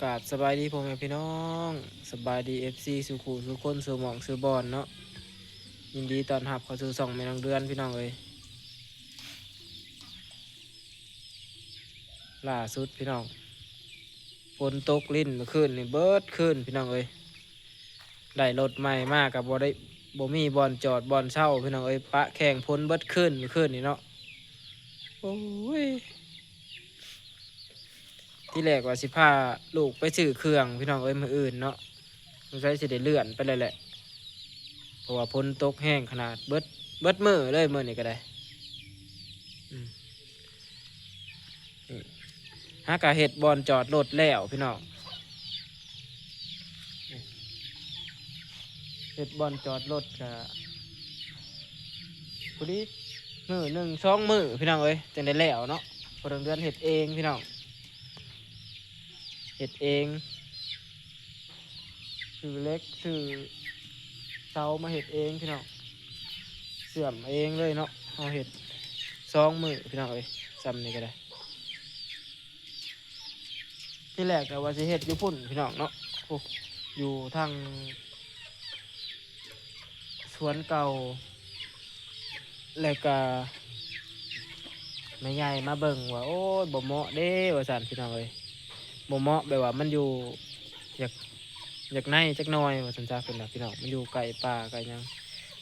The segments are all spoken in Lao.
ກາບສະບາຍດີພໍ່ແມ່ພີ່ນ້ອງ ສະບາຍດີເອັຟຊີສູ່ຄູ່ສູ່ຄົນ ສູ່ໝ່ອງສູ່ບ່ອນເນາະ. ຍິນດີຕ້ອນຮັບເຂົ້າສູ່ຊ່ອງແມ່ນ້ອງເດືອນພີ່ນ້ອງເອີຍ. ລ່າສຸດພີ່ນ້ອງ ຝົນຕົກລິນມື້ຄືນນີ້ເບິດຄືນພີ່ນ້ອງເອີຍ. ໄດ້ລົດໃໝ່ມາກໍບໍ່ໄດ້ ບໍ່ມີບ່ອນຈອດບ່ອນເຊົາພີ່ນ້ອງເອີຍ ປະແຂ່ງຝົນເບິດຄືນມື້ຄືນນີ້ເນາະ. ໂອ້ຍ ທີແລກວ່າຊິພາລູກໄປຊື້ເຄື່ອງພີ່ນ້ອງເອີຍ ມື້ອື່ນເນາະ ສົງໄສຊິໄດ້ເລື່ອນໄປແລ້ວແຫຼະ ເພາະວ່າຝົນຕົກແຮງຂະໜາດ ເບິດ ເບິດມື້ເລີຍມື້ນີ້ກໍໄດ້. ອືມ ຫາກະເຮັດບ່ອນຈອດລົດແລ້ວພີ່ນ້ອງ ເຮັດບ່ອນຈອດລົດກະພໍດີມື້ໜຶ່ງສອງມື້ພີ່ນ້ອງເອີຍ ຈັ່ງໄດ້ແລ້ວເນາະ. ພໍເດືອນເຮັດເອງພີ່ນ້ອງ ເຮັດເອງ ຊື້ເຫຼັກຊື້ເສົາມາເຮັດເອງພີ່ນ້ອງ ເຊື່ອມເອງເລີຍເນາະ. ເຮົາເຮັດສອງມື້ພີ່ນ້ອງເອີຍ ຊ່ຳນີ້ກໍໄດ້. ທີແລກກໍວ່າຊິເຮັດຢູ່ພຸ້ນພີ່ນ້ອງເນາະ ໂອ້ ຢູ່ທາງສວນເກົ່າ ແລ້ວກໍແມ່ໃຫຍ່ມາເບິ່ງວ່າ ໂອ້ຍ ບໍ່ເໝາະເດ້ ວ່າຊັ້ນພີ່ນ້ອງເອີຍ. ບໍ່ເໝາະ ແບບວ່າມັນຢູ່ ຢາກ ຢາກໃນຈັກໜ່ອຍ ວ່າຊັ້ນຊະ ເພິ່ນວ່າພີ່ນ້ອງ ມັນຢູ່ໃກ້ປ່າໃກ້ຫຍັງ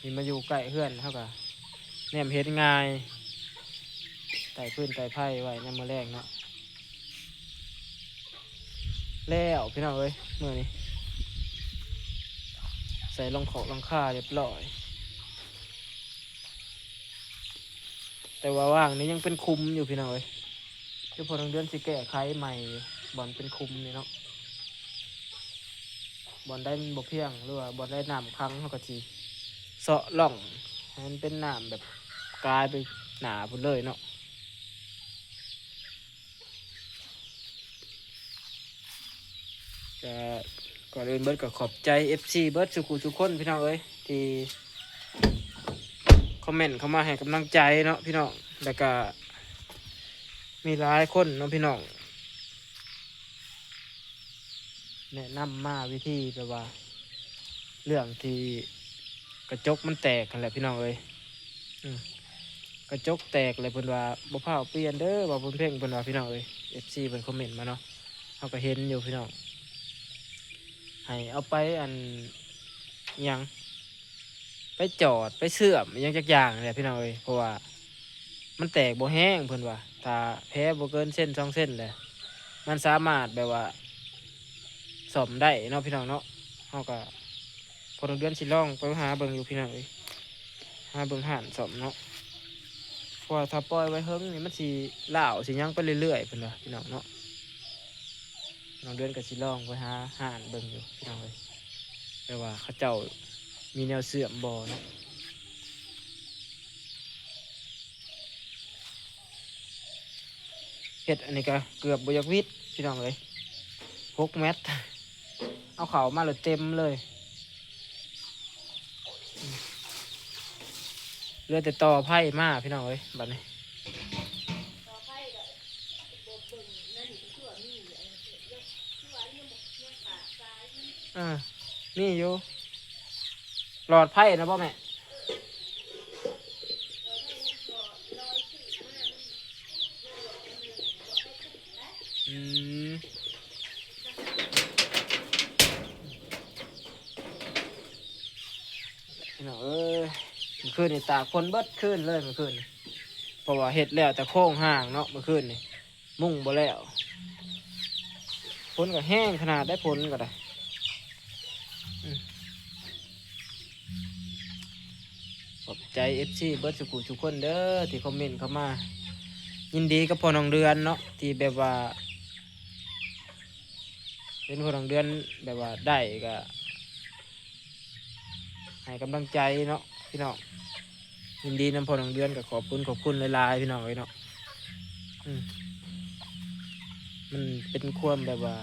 ນີ້ມາຢູ່ໃກ້ເຮືອນ ເຮົາກໍແນມເຫັນງ່າຍ ໄຕ້ຟືນໄຕ້ໄຟໄວ້ຍາມມື້ແລງເນາະ. ແລ້ວພີ່ນ້ອງເອີຍ ມື້ນີ້ໃສ່ຫຼັງຄອກຫຼັງຄາຮຽບຮ້ອຍ ແຕ່ວ່າຫວ່າງນີ້ຍັງເປັນຂຸມຢູ່ພີ່ນ້ອງເອີຍ. ຄືພໍນ້ອງເດືອນຊິແກ້ໄຂໃໝ່ຢູ່ ບ່ອນເປັນຂຸມນີ້ເນາະ ບ່ອນໃດມັນບໍ່ພຽງ ຫຼືວ່າບ່ອນໃດນ້ຳຂັງ ເຮົາກໍຊິເຊາະຮ່ອງໃຫ້ມັນເປັນນ້ຳແບບກາຍໄປໜ້າພຸ້ນເລີຍເນາະ. ກະ ກ່ອນອື່ນເບິດກໍຂອບໃຈເອັຟຊີເບິດສູ່ຄູ່ສູ່ຄົນພີ່ນ້ອງເອີຍ ທີ່ຄອມເມັນເຂົ້າມາໃຫ້ກຳລັງໃຈເນາະພີ່ນ້ອງ. ແລ້ວກະມີຫຼາຍຄົນເນາະພີ່ນ້ອງ ແນະນຳມາວິທີແບບວ່າ ເລື່ອງທີ່ກະຈົກມັນແຕກຫັ້ນແຫຼະພີ່ນ້ອງເອີຍ. ອືມ ກະຈົກແຕກແລ້ວເພິ່ນວ່າບໍ່ຟ້າວປ່ຽນເດີ ວ່າເພິ່ນເພັງ ເພິ່ນວ່າພີ່ນ້ອງເອີຍ. ເອັຟຊີເພິ່ນຄອມເມັນມາເນາະ ເຮົາກໍເຫັນຢູ່ພີ່ນ້ອງ ໃຫ້ເອົາໄປອັນ ອີ່ຫຍັງ ໄປຈອດໄປເຊື່ອມອີ່ຫຍັງຈັກຢ່າງແຫຼະພີ່ນ້ອງເອີຍ ເພາະວ່າມັນແຕກບໍ່ແຮງເພິ່ນວ່າ ຖ້າແຜບໍ່ເກີນເຊັນສອງເຊັນແຫຼະ ມັນສາມາດແບບວ່າສ້ອມໄດ້ເນາະພີ່ນ້ອງເນາະ. ເຮົາກໍ ພໍນ້ອງເດືອນຊິລອງໄປຫາເບິ່ງຢູ່ພີ່ນ້ອງເອີຍ ຫາເບິ່ງຮ້ານສ້ອມເນາະ ເພາະວ່າຖ້າປ່ອຍໄວ້ເຫິງນີ້ມັນຊິລ້າວຊິຫຍັງໄປເລື້ອຍໆ ເພິ່ນວ່າພີ່ນ້ອງເນາະ. ນ້ອງເດືອນກໍຊິລອງໄປຫາຮ້ານເບິ່ງຢູ່ພີ່ນ້ອງເອີຍ ແຕ່ວ່າເຂົາເຈົ້າມີແນວເຊື່ອມບໍ່ເນາະ. ເຮັດອັນນີ້ກໍເກືອບບໍ່ຢາກຫວິດພີ່ນ້ອງເອີຍ ຫົກແມັດ ເອົາເຂົ້າມາແລ້ວເຕັມເລີຍ ເຫຼືອແຕ່ຕໍ່ໄຟມາພີ່ນ້ອງເອີຍ ບັດນີ້. ອ່າ ມີຢູ່ ຫຼອດໄຟນະບໍ່ແມ່? ອືມ ພີ່ນ້ອງເອີຍ ມື້ຄືນນີ້ຕາກຝົນເບິດຄືນເລີຍ ມື້ຄືນນີ້ ເພາະວ່າເຮັດແລ້ວແຕ່ໂຄງຮ່າງເນາະ ມື້ຄືນນີ້ ມຸງບໍ່ແລ້ວ ຝົນກໍແຮງຂະໜາດໃດ ຝົນກໍໄດ້. ອືມ ຂອບໃຈເອັຟຊີເບິດສູ່ຜູ້ສູ່ຄົນເດີ ທີ່ຄອມເມັນເຂົ້າມາ ຍິນດີກັບພໍ່ນ້ອງເດືອນເນາະ ທີ່ແບບວ່າ ເຫັນພໍ່ນ້ອງເດືອນແບບວ່າໄດ້ກໍ ໃຫ້ກຳລັງໃຈເນາະພີ່ນ້ອງ ຍິນດີນຳພໍ່ນ້ອງເດືອນ ກໍຂອບຄຸນ ຂອບຄຸນຫຼາຍໆ ພີ່ນ້ອງເອີຍເນາະ. ອືມ ມັນເປັນຄວາມແບບວ່າ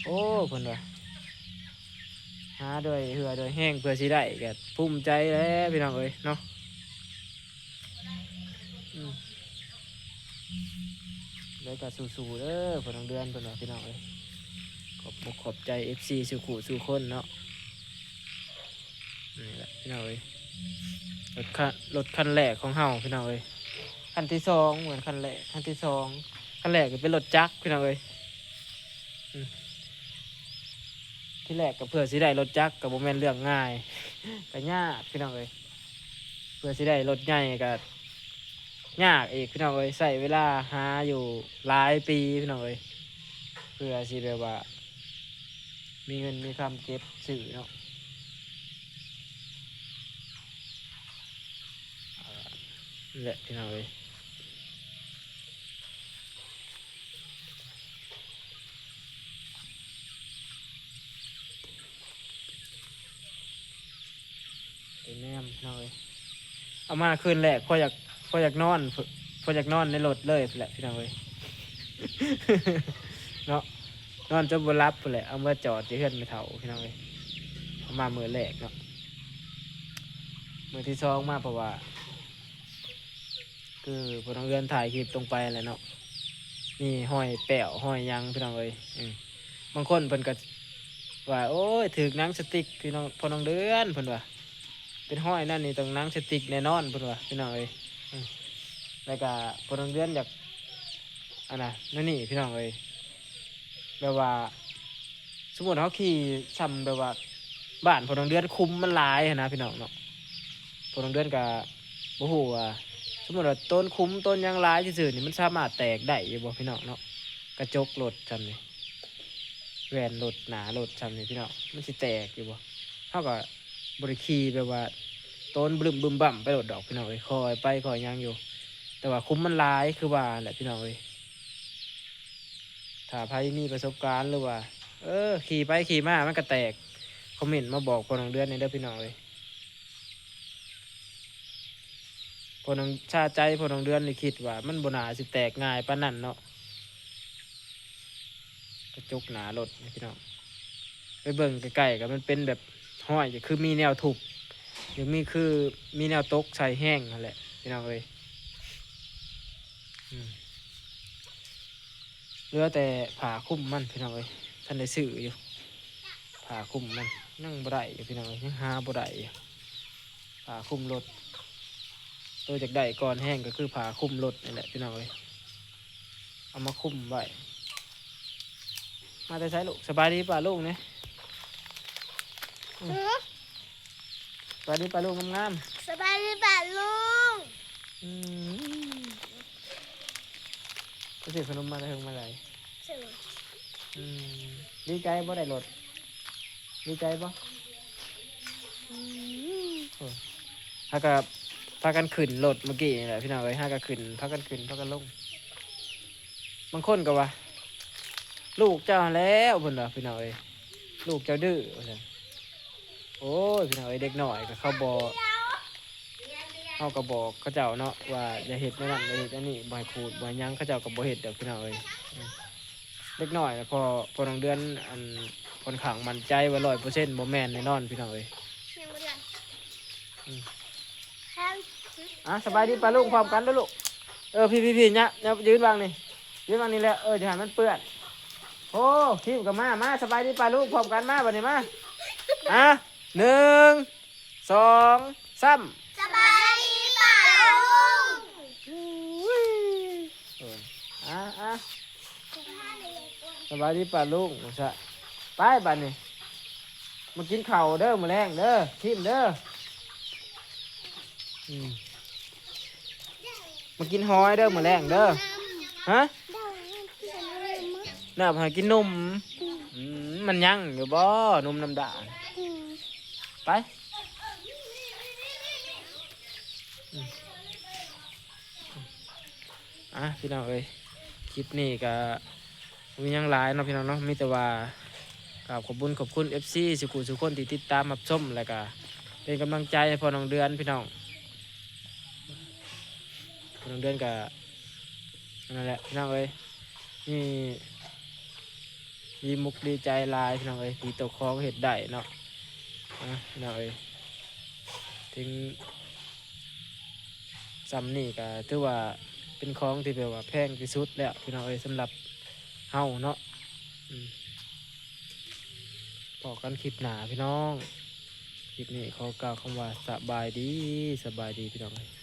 ໂອ້ ເພິ່ນວ່າ ຫາດ້ວຍເຫື່ອດ້ວຍແຮງເພື່ອຊິໄດ້ ກໍພູມໃຈແຫຼະ ພີ່ນ້ອງເອີຍເນາະ. ອືມ ແລ້ວກໍສູ້ໆເດີ ພໍ່ນ້ອງເດືອນ ເພິ່ນວ່າ ພີ່ນ້ອງເອີຍ. ຂອບອົກຂອບໃຈເອັຟຊີສູ່ຄູ່ສູ່ຄົນເນາະ. ນີ້ແຫຼະພີ່ນ້ອງເອີຍ ລົດຄັນ ລົດຄັນແລກຂອງເຮົາພີ່ນ້ອງເອີຍ ຄັນທີສອງ ເໝືອນຄັນແລກ ຄັນທີສອງ. ຄັນແລກກໍເປັນລົດຈັກພີ່ນ້ອງເອີຍ. ອືມ ທີແລກກໍເພື່ອຊິໄດ້ລົດຈັກກໍບໍ່ແມ່ນເລື່ອງງ່າຍ ກໍຍາກພີ່ນ້ອງເອີຍ. ເພື່ອຊິໄດ້ລົດໃຫຍ່ກໍຍາກອີກພີ່ນ້ອງເອີຍ ໃຊ້ເວລາຫາຢູ່ຫຼາຍປີພີ່ນ້ອງເອີຍ ເພື່ອຊິແບບວ່າມີເງິນມີຄຳເກັບຊື້ເນາະ. ເອີ ນີ້ແຫຼະພີ່ນ້ອງເອີຍ ໄປແນມພີ່ນ້ອງເອີຍ ເອົາມາຄືນແລກ ພໍຢາກ ພໍຢາກນອນ ພໍຢາກນອນໃນລົດເລີຍພຸ້ນແຫຼະພີ່ນ້ອງເອີຍ ເນາະ. ນອນຈົນບໍ່ຫຼັບພຸ້ນແຫຼະ ເອົາມາຈອດຢູ່ເຮືອນແມ່ເຖົ້າພີ່ນ້ອງເອີຍ. ເອົາມາມື້ແລກເນາະ ມື້ທີສອງມາ ເພາະວ່າ ຄືພໍ່ນ້ອງເດືອນຖ່າຍຄລິບລົງໄປແຫຼະເນາະ ມີຮອຍແປ້ວຮອຍຫຍັງພີ່ນ້ອງເອີຍ. ເອີ ບາງຄົນເພິ່ນກໍວ່າ ໂອ້ຍ ຖືກໜັງສະຕິກພີ່ນ້ອງ ພໍ່ນ້ອງເດືອນ ເພິ່ນວ່າ ເປັນຮອຍນັ້ນນີ້ຕ້ອງໜັງສະຕິກແນ່ນອນ ເພິ່ນວ່າພີ່ນ້ອງເອີຍ. ເອີ ແລ້ວກໍພໍ່ນ້ອງເດືອນຢາກ ອັນນ່າ ແນວນີ້ພີ່ນ້ອງເອີຍ ແບບວ່າ ສົມມຸດເຮົາຂີ່ຊ່ຳແບບວ່າ ບ້ານພໍ່ນ້ອງເດືອນຂຸມມັນຫຼາຍຫັ້ນນະພີ່ນ້ອງເນາະ. ພໍ່ນ້ອງເດືອນກໍບໍ່ຮູ້ວ່າ ສົມມຸດວ່າໂຕນຂຸມໂຕນຫຍັງຫຼາຍຊື່ໆນີ້ ມັນສາມາດແຕກໄດ້ຢູ່ບໍ່ພີ່ນ້ອງເນາະ? ກະຈົກລົດຊ່ຳນີ້ ແວ່ນລົດ ໜ້າລົດຊ່ຳນີ້ພີ່ນ້ອງ ມັນຊິແຕກຢູ່ບໍ່? ເຮົາກໍບໍ່ໄດ້ຂີ່ແບບວ່າໂຕນບຶ້ມບຶ້ມບັ້ມໄປໂລດດອກພີ່ນ້ອງເອີຍ ຄ່ອຍໄປຄ່ອຍຫຍັງຢູ່ ແຕ່ວ່າຂຸມມັນຫຼາຍຄືວ່າແຫຼະພີ່ນ້ອງເອີຍ. ຖ້າໃຜມີປະສົບການ ຫຼືວ່າ ເອີ ຂີ່ໄປຂີ່ມາມັນກະແຕກ ຄອມເມັນມາບອກພໍ່ນ້ອງເດືອນແດ່ເດີພີ່ນ້ອງເອີຍ. ພໍ່ນ້ອງ ຊາໃຈພໍ່ນ້ອງເດືອນນີ້ຄິດວ່າມັນບໍ່ໜ້າຊິແຕກງ່າຍປານນັ້ນເນາະ ກະຈົກໜ້າລົດນີ້ພີ່ນ້ອງ. ໄປເບິ່ງໃກ້ໆກໍມັນເປັນແບບຮອຍ ກໍຄືມີແນວທຸບ ຍັງມີ ຄືມີແນວຕົກໃສ່ແຮງຫັ້ນແຫຼະພີ່ນ້ອງເອີຍ. ອືມ ເຫຼືອແຕ່ຜ້າຄຸມມັນພີ່ນ້ອງເອີຍ ທັນໄດ້ຊື້ຢູ່ ຜ້າຄຸມມັນຍັງບໍ່ໄດ້ຢູ່ພີ່ນ້ອງເອີຍ ຍັງຫາບໍ່ໄດ້ຢູ່ ຜ້າຄຸມລົດ. ໂຕຢາກໄດ້ກ່ອນແຮງກໍຄືຜ້າຄຸມລົດນີ້ແຫຼະພີ່ນ້ອງເອີຍ ເອົາມາຄຸມໄວ້. ມາແຕ່ໃສລູກ? ສະບາຍດີປ້າລຸງແດ່. ອືມ ສະບາຍດີປ້າລຸງງາມໆ. ສະບາຍດີປ້າລຸງ. ອືມ ໄປຊື້ຂະໜົມມາແຕ່ເທິງມາໄດ? ອືມ ດີໃຈບໍ່ໄດ້ລົດ? ດີໃຈບໍ່? ອືມ ໂອ້ ຫາກະພາກັນຂຶ້ນລົດມື້ກີ້ນີ້ແຫຼະພີ່ນ້ອງເອີຍ ຫາກະຂຶ້ນ ພາກັນຂຶ້ນພາກັນລົງ. ບາງຄົນກໍວ່າ ລູກເຈົ້າຫັ້ນແຫຼ້ວ ເພິ່ນວ່າພີ່ນ້ອງເອີຍ ລູກເຈົ້າດື້ວ່າຊັ້ນ. ໂອ້ຍ ພີ່ນ້ອງເອີຍ ເດັກນ້ອຍກໍເຂົາບໍ່ ເຮົາກໍບອກເຂົາເຈົ້າເນາະວ່າຢ່າເຮັດແນວນັ້ນ ຢ່າເຮັດອັນນີ້ ບໍ່ໃຫ້ຂູດ ບໍ່ໃຫ້ຫຍັງ ເຂົາເຈົ້າກໍບໍ່ເຮັດດອກພີ່ນ້ອງເອີຍ. ເດັກນ້ອຍ ພໍ ພໍນ້ອງເດືອນ ອັນ ຂ້ອນຂ້າງໝັ້ນໃຈວ່າຮ້ອຍເປີເຊັນ ບໍ່ແມ່ນແນ່ນອນພີ່ນ້ອງເອີຍ. ອືມ ອ່ະ ສະບາຍດີປ້າລຸງພ້ອມກັນເດີ້ລູກ. ເອີ ພີ້ໆໆ ຍະ ຍະ ຢືນວາງນີ້ ຢືນວາງນີ້ແຫຼະ ເອີ ຢ່າໃຫ້ມັນເປື້ອນ. ໂອ້ ທີມກໍມາ ມາ ສະບາຍດີປ້າລຸງພ້ອມກັນ ມາບັດນີ້ ມາ. ອ່ະ ໜຶ່ງ ສອງ ສາມ ສະບາຍດີປ້າລຸງ. ເອີ ອ່ະ ອ່ະ ສະບາຍດີປ້າລຸງ ຊະ ໄປບັດນີ້ ມາກິນເຂົ້າເດີ້ ມື້ແລງເດີ້ ທີມເດີ້. ອືມ ມາກິນຫອຍເດີ້ ມື້ແລງເດີ້. ຮະ? ນ້ຳໃຫ້ກິນນົມ. ອືມ ມັນຍັງຢູ່ບໍ່ ນົມນ້ຳດາ? ອືມ ໄປ. ອ່ະ ພີ່ນ້ອງເອີຍ ຄລິບນີ້ກະບໍ່ມີຫຍັງຫຼາຍເນາະພີ່ນ້ອງເນາະ ມີແຕ່ວ່າກາບຂອບບຸນຂອບຄຸນເອັຟຊີສູ່ຄູ່ສູ່ຄົນທີ່ຕິດຕາມຮັບຊົມ ແລະກະເປັນກຳລັງໃຈໃຫ້ພໍ່ນ້ອງເດືອນພີ່ນ້ອງ. ພໍ່ນ້ອງເດືອນກະນັ້ນແຫຼະພີ່ນ້ອງເອີຍ ມີ ດີມຸກດີໃຈຫຼາຍພີ່ນ້ອງເອີຍ ທີ່ເຈົ້າຂອງເຮັດໄດ້ເນາະ. ອ່ະ ພີ່ນ້ອງເອີຍ ເຖິງຊ່ຳນີ້ກະຖືວ່າເປັນຂອງທີ່ແບບວ່າແພງທີ່ສຸດແລ້ວພີ່ນ້ອງເອີຍ ສຳລັບເຮົາເນາະ. ອືມ ພໍ້ກັນຄລິບໜ້າພີ່ນ້ອງ ຄລິບນີ້ຂໍກ່າວຄຳວ່າສະບາຍດີ ສະບາຍດີພີ່ນ້ອງເອີຍ.